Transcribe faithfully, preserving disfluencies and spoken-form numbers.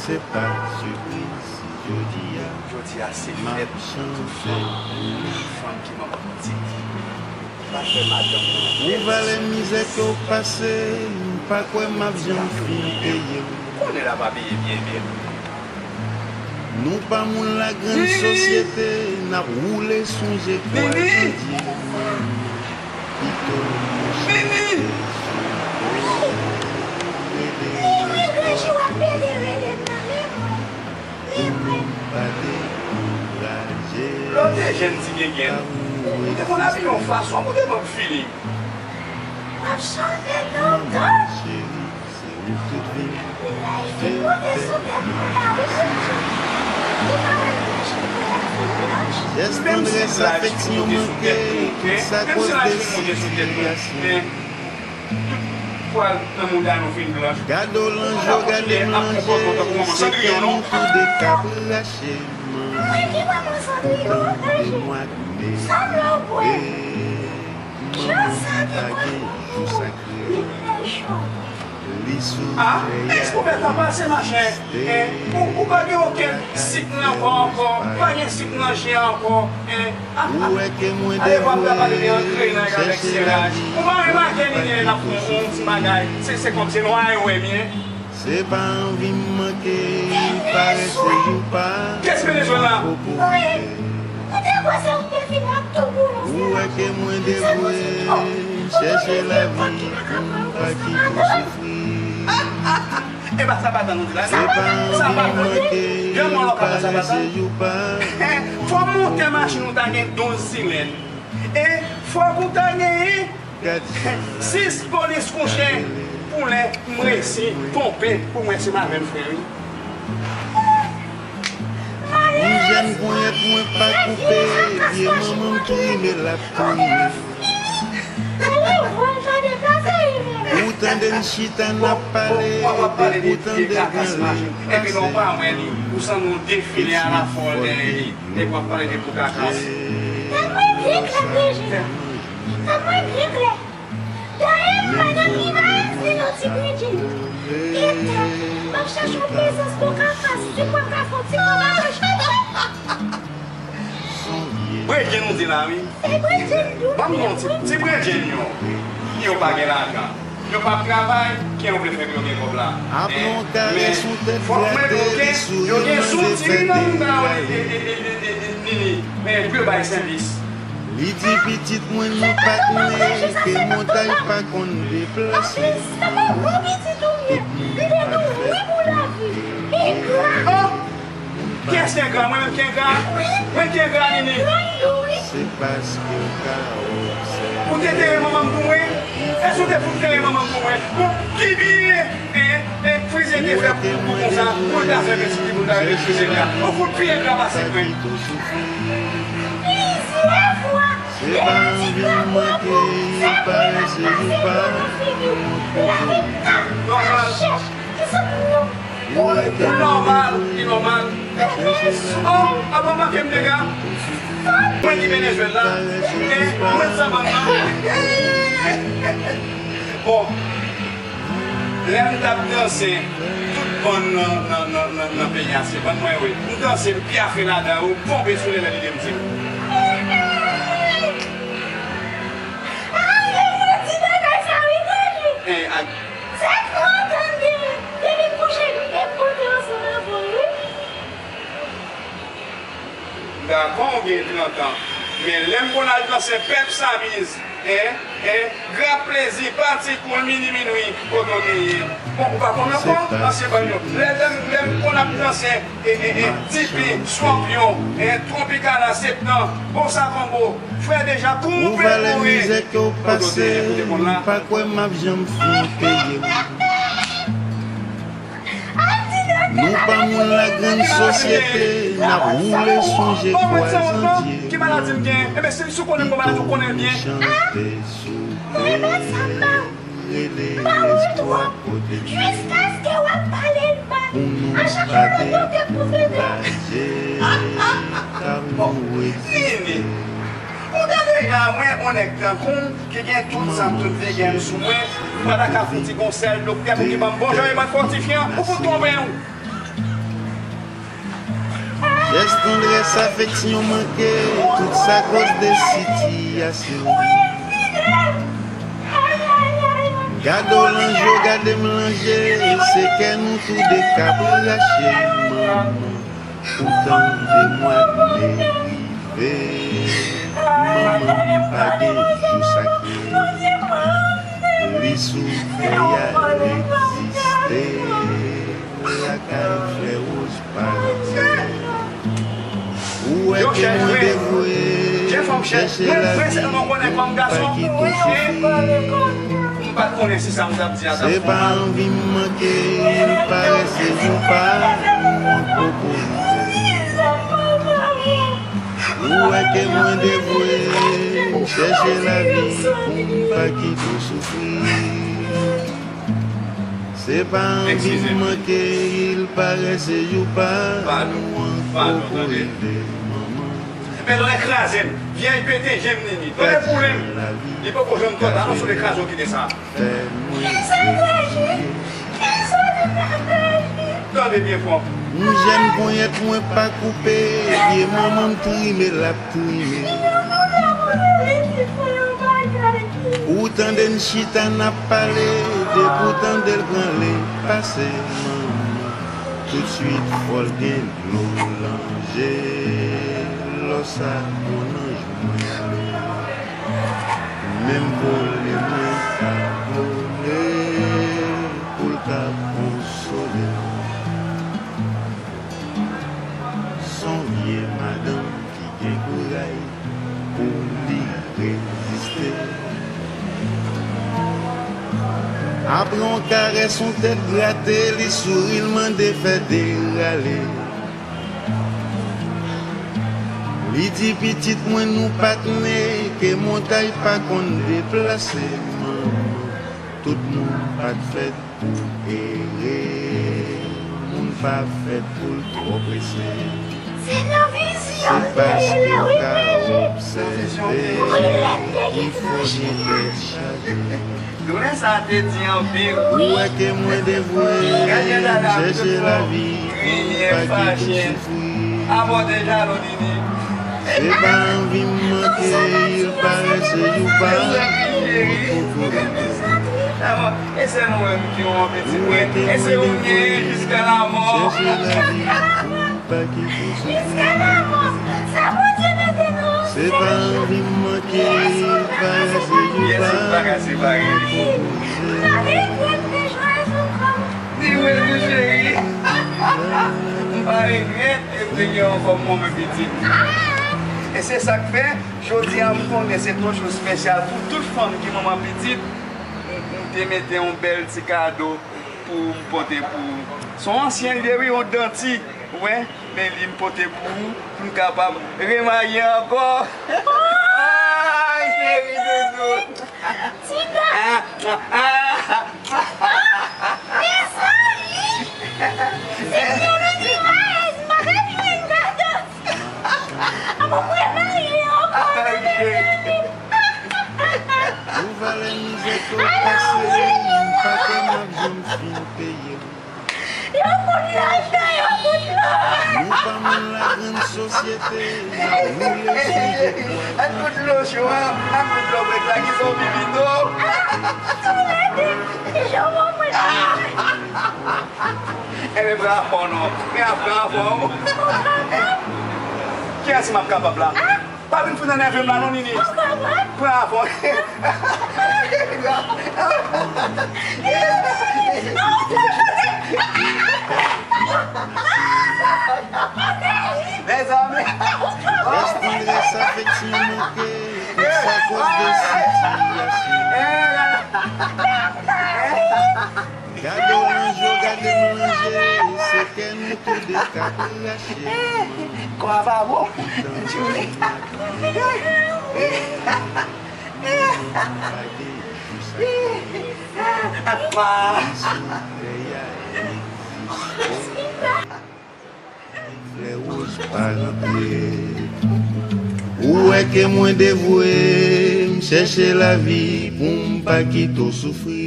Se pa sipriz si jodi a, jodi a se fèt tout fanm, fanm ki manman pitit. Pa fè madanm ou anfèt. Pou valè mizè ke w pase, m pa kwè m ap janm fin peye w. Konnen l ap abiye byen byen. Nou pa moun lagrann sosyete, n ap woule sonje kwa Zandye. Pito nou chante sou do. Rele m pa pou m pa dekouraje. Lè w te jèn ti gengenn, ou te konn abiye yon fason pou te ban m feeling. W ap chante lontan. Manman cheri, se ou tout vi m. Jès tandrès, afeksyon manke, tout sa koz de sitiyasyon. Tout pwal nan mouda nou vin blanch. Gade w lan je w, gade m lan je, se kè nou toude k ap rache. Manman, tande m ak mele. Manman pa gen jou sa. Ah, èske w pètan pase, machè? Hein? Ou, ou pa gen okenn sik nan kò ankò, pa gen sik nan je ankò, hein? Ah, ah, ah. Alevwa m ta pale de antre nan avèk seraj. Ou pa remake li gen n ap fè yon, yon ti bagay. Se, se kòmsi nwa e wè byen. Se pa anvi m manke, parèse yo pa. Kès Venezuela? Ou wè ke mwen devwe, chèche lavi, m pa kite w soufri. E pa Sabata nou di la, non? Se pa anvi m manke, parèse yo pa. Fò w monte machin ou ta gen douz silèn. E fò w ta genyen sis polis kouche pou lè m resi ponpe pou mwen se m avè l fè wi. M jèn ponyèt mwen pa koupe, vye manman m tou rive l ap tou rive. Ou tande n chita n ap pale, depi w tande l pale, pase. Epi lè w pa wè li, ou sanble yon defile alafwa w dèyè li, epi w ap pale de pou kakas. Tande mwen byen klè, Brigitte. Tande mwen byen klè. Dayè, m pa nan nivo a Zeno ti Bredjenn. Etè, m ap chache yon prezans pou kakas, si mwen ka fè yon ti kòb avè l. Bredjenn ou di la, wi. Se Bredjenn tou. Ban m non ti, ti Bredjenn yo. Yo pa gen lajan. Yo p ap travay, ken yo vle fè pou yo gen kòb la? Hein? Men, fòk mwen di w ke yo gen zouti nan mouda yo, li, li, li, li, li, li, li, li, li, men pou yo bay sèvis. Li di pitit mwen nou patnè, ke montay pa konn deplase. Tout moun pa t fè egre. Kiyès ki engra? Mwen menm ki engra? Mwen ki engra, Nini? Se paske w ka obsève. Ou te te manman m pou mwen? Èske w te fout te manman m pou mwen? Bon, ki byen, hein, hein, Frizye te fè pou, pou konsa, pou l ta fè mèsi, pou l ta rele Frizye la. Ou fout pi engra pase mwen. Plizyè fwa, se pa anvi m manke, parèse yo pa. Nòmal. Nòmal, li nòmal. Oh, apa w manke m dega? Mwen ki Venezuela, e mwen sa bann nan. Bon, lè m t ap danse, tout bann nan, nan, nan, nan, nan peyi a, se bann mwen, wi. M danse, m pyafe ladan yo, ponpe sou li lè li de m di m. Arete di bagay sa, wi, Dani. Eh, ak- Se trant an m genyen depi m kouche, m te pote ansanm avè w, wi. Dakò, w gen trant an. Men lè m konn al danse pèp Samiz, en, en, grap plezi, pati koul, mini minwi, kote w te ye? Bon, ou pa konn ankò, ansyen bann yo. Lè, lè m, lè m konn ap danse, e, e, e, tipi, swamp yo, e, tropikana, septan, bossa combo, frè deja, koupe kouri. Pou valè mizè ke w pase, m pa kwè m ap janm fin peye w. Nou pa moun lagrann sosyete, n ap woule sonje kwa Zandye. Ki maladi m gen? Enben, si, si w konnen m gen maladi, w konnen l byen. Chante sou tè, rele lespwa pote m. Pou nou pa dekouraje, k ap nou redi. Ou tande, a mwen, yon nèg tankou m, ki gen tout zam, tout vigèn sou mwen, m pa ta ka fouti gon sèl doktè pou ki ban m bon jan remèd fòtifyan, ou fout twonpe w. Jès tandrès, afeksyon manke, tout sa koz de sitiyasyon. Gade w lan je w, gade m lan je, se kè nou toude k ap rache, manman. Poutan de mwa de me rive, manman m pa gen jou sa k ye. Li sou tè a, l egziste. Lakay flè woz pa rete. Ou wè ke mwen devwe, chèche lavi pou m pa kite w soufri. Se pa anvi m manke, li parèse jou pa m poko rive. Ou wè ke mwen devwe, m chèche lavi pou m pa kite w soufri. Se pa anvi m manke, li parèse jou pa nou an poko rive, manman. Enben, lè w kraze m, vye pete je m, Nini. Tande boule m. Li poko jwenn kòd la, non, sou le kraze w kite sa. Fè mwen Tande byen fò. M jèn ponyèt mwen pa koupe, pye manman m trime, l ap trime. Ou tande n chita n ap pale, depi w tande l branle, pase manman. Toutswit fò l gen dlo lan je, lò sa bon anj mwen ale. Menm vole mwen ka vole, pou l ka konsole m. S on vye madanm ki gen kouray pou li reziste. Apre on karès, on tèt grate, li souri, l mande fè derale. Li di pitit mwen nou patne, ke montay pa konn deplase, manman. Tout moun pa t fèt pou ere, moun pa fèt pou l twò prese. Se paske w ka obsève ki fè w gen tèt chaje. Doulè sa te di anpil. Ou wè ke mwen devwe, m chèche lavi pou m pa kite w soufri. Abòde jalon, Nini. Se pa anvi m manke, li parèse jou pa m poko rive. Ese nou menm ki yon pitit mwen. Ese ou m ye jiska lamò. Chèche lavi pou m pa kite w soufri. Se pa anvi m manke, li parèse jou pa m poko rive. Ni mwen tou, cheri. M pa regrèt ke m te gen w kòm manman pitit. E se sa k fè, jodi a, m konnen se t on jou espesyal pou tout fanm ki manman pitit. M, m te mete yon bèl ti kado pou m pote pou ou. S on ansyen l ye, wi, yon danti, ou wè, men li m pote pou ou, pou n kapab remaye ankò. Ay, cheri doudou. Ti gars. Ah, ah, ah. Mezanmi! Se byen nan di malèz, m pa ka jwenn kado. Apa mwen marye ankò nan de lane. Pou valè mizè ke w pase, m pa kwè m ap janm fin peye w. Yo kout lòj la, yo kout lòj. Nou pa moun lagrann sosyete, n ap woule sou je pwason. Ak kout lòj yo a, ak kout lòj la ki sou pipito. Tou lè de, ki jan w mwen la. Enben, pran afè w non. Men ap pran afè w. Kiyès m ap kapab la? Pa vin fout enève m la non, Nini. Pran afè w. Mezanmi. Lès tandrès, afeksyon manke, tout sa koz de sitiyasyon. Gade w lan je w, gade m lan je, se kè nou tou de k ap rache. Kò a pa bon. Djouli. Apa. Flè woz pa rantre. Ou wè ke mwen devwe, m chèche lavi pou m pa kite w soufri.